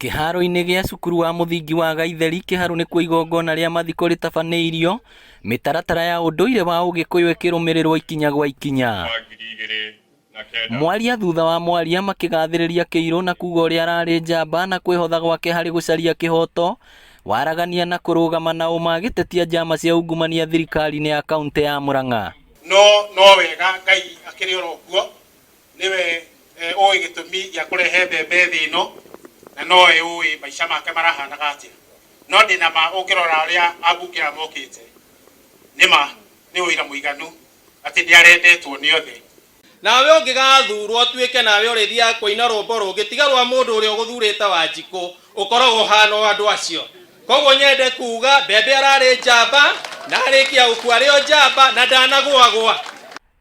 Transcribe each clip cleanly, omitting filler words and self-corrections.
Kĩharo-inĩ gĩa cukuru wa mũthingi wa Gaitheri Kĩharũ nĩkuo igongona rĩa mathiko rĩtabanĩirio, mĩtaratara ya ũndũire wa ũgĩkũyũ ĩkĩrũmĩrĩrwo ikinya gwa ikinya. Mwaria thutha wa mwaria makĩgathĩrĩria Kĩirũ na kuga ũrĩa ararĩ njamba na kwĩhotha gwake harĩ gũcaria kĩhoto, waragania na kũrũgama na ũma agĩtetia njama cia ungumania thirikari-inĩ ya kauntĩ ya Murang'a. No no wega Ngai akĩrĩ oro kuo, nĩwe ũĩ gĩtũmi gĩa kũrehe mbembe thĩ ĩno, na nowe ũĩ maica make marahanaga atĩa. No ndĩna ma ũngĩrora ũrĩa ambunge aya mokĩte, nĩ ma nĩ ũira mũiganu atĩ nĩ arendetwo nĩ othe. Nawe ũngĩgathurwo ũtuĩke nawe ũrĩthiaga kũina rũmbo rũngĩ tiga rwa mũndũ ũrĩa ũgũthurĩte Wanjikũ, ũkoragwo ũhana o andũ acio. Koguo nyende kuga Mbembe ararĩ njamba na arĩkia gũkua arĩ o njamba na ndanagũagũa.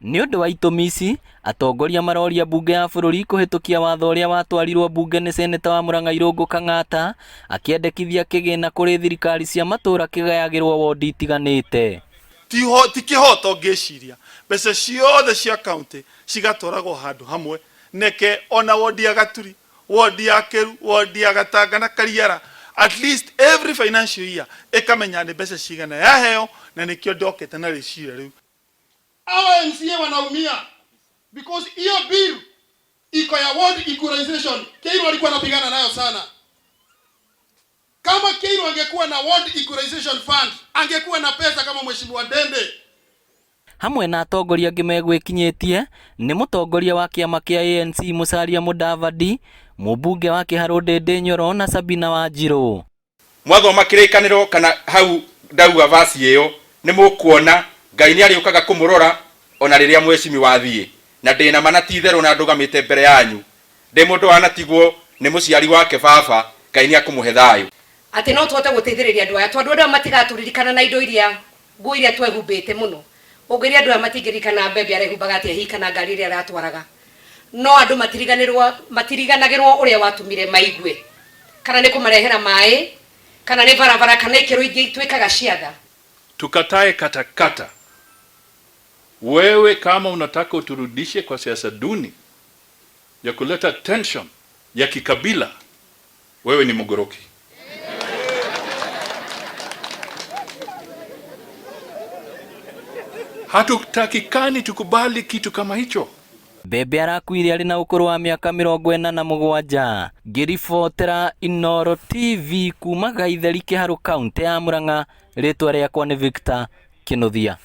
Nĩ ũndũ wa itũmi ici, atongoria maroria mbunge ya bũrũri kũhĩtũkia watho ũrĩa watwarirwo mbunge nĩ seneta wa Murang'a Irũngũ Kang'ata akĩendekithia kĩgĩna kũrĩ thirikari cia matũũra kĩgayagĩrwo wondi itiganĩte. Ti kĩhoto ngĩciria mbeca ciothe cia county cigatwaragwo handũ hamwe neke ona wondi ya Gaturi, wondi ya Kĩru, wondi ya Gatanga na Kariara at least every financial year ĩkamenya nĩ mbeca cigana yaheo na nĩkĩo ndokĩte na rĩciria rĩu. Hawa MCA wanaumia because hiyo bill iko ya ward equalization. Keiru alikuwa anapigana nayo sana. Kama Keiru angekuwa na ward equalization fund, angekuwa na pesa kama Mheshimiwa Dende. Hamwe na atongoria angĩ megwĩkinyĩtie nĩ mũtongoria wa kĩama kĩa ANC Musalia Mudavadi, mũmbunge wa Kĩharũ Ndĩndĩ Nyoro na Sabina Wanjirũ. Mwathoma kĩrĩkanĩro kana hau ndauga verse ĩyo nĩ mũkuona Ngai nĩ arĩũkaga kũmũrora ona rĩrĩa mweshimiwa athiĩ. Na ndĩna ma na ti itherũ na ndũgamĩte mbere yanyu ndĩ mũndũ wanatigwo nĩ mũciari wake baba, Ngai nĩ akũmũhe thayũ. Atĩ no tũhote gũteithĩrĩria andũ aya, tondũ andũ aya matigatũririkana na indo iria, nguo iria twehumbĩte mũno. Ũngĩria andũ aya matingĩririkana mbembe arehumbaga atĩa hihi kana ngari ĩrĩa aratwaraga. No andũ matiriganĩrwo, matiriganagĩrwo ũrĩa watũmire maigue. Kana nĩ kũmarehera maĩ, kana nĩ barabara, kana ikĩro ingĩ ituĩkaga cia tha. Tukatae katakata. Wewe kama unataka uturudishe kwa siasa duni ya kuleta tension ya kikabila, wewe ni mgoroki. Hatutakikani tukubali kitu kama hicho. Mbembe arakuire arĩ na ũkũrũ wa mĩaka 47. Ngĩribotera Inooro TV kuma Gaitheri Kĩharũ kauntĩ ya Murang'a, rĩtwa rĩakwa nĩ Victor Kĩnuthia.